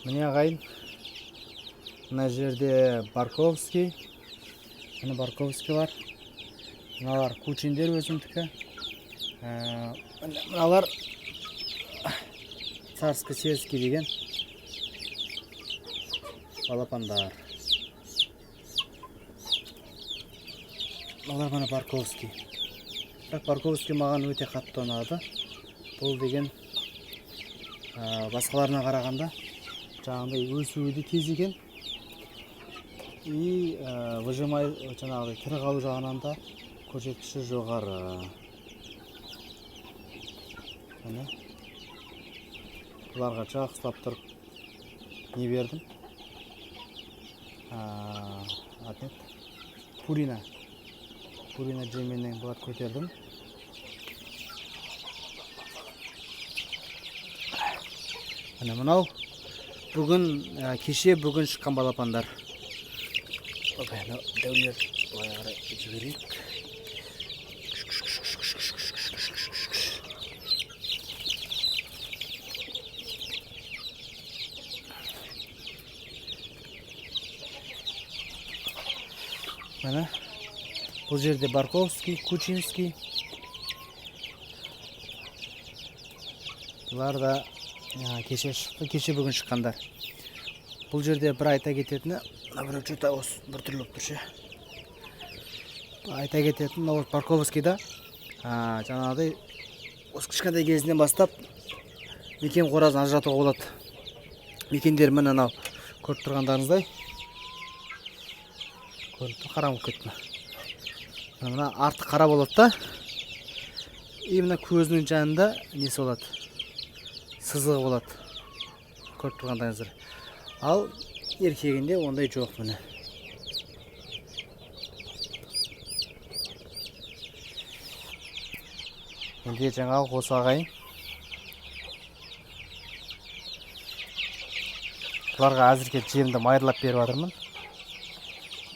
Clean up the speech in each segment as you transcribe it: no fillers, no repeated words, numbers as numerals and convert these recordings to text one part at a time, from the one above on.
Міне, ағайын, мына жерде Барковский, міне Барковский бар. Мыналар кучиндер өзімдікі. Мыналар царско-сельский деген балапандар. Мыналар мына Барковский. Бірақ Барковский маған өте қатты ұнады. Бұл деген, басқаларына қарағанда жаңағыдай өсуі де тез екен. И, выжимай, жаңағыдай тірі қалу жағынан да көрсеткіші жоғары. Міне. Бұларға жақсылап тұрып не бердім? Аты не еді? Пурина. Пурина жеменен бұлар көтердім. Міне мынау бүгін, кеше бүгін шыққан балапандар. Опа, мынау дәулер былай қарай жіберейік. Міне бұл жерде Барковский, Кучинский. Бұлар да, кеше шықты, кеше бүгін шыққандар. Бұл жерде бір айта кететіні, мына біреу чё-то осы бір түрлі болып тұр ше. Айта кететіні, мынау Барковскийда, жаңағыдай осы кішкентай кезінен бастап мекен қоразын ажыратуға болады. Мекендер міне анау көріп тұрғандарыңыздай. Көрініп тұр, қараңғы болып кетті мына. Мына арты қара болады да. И мына көзінің жанында несі болады? Сызығы болады. Көріп тұрғандарыңыздар. Ал еркегінде ондай жоқ міне. Менде жаңалық осы ағайын. Бұларға әзірге жемді майырлап беріп жатырмын.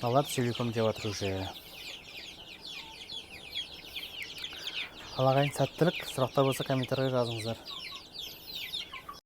Мыналар целиком жеп жатыр уже. Ал ағайын, сәттілік. Сұрақтар болса комментарийге жазыңыздар.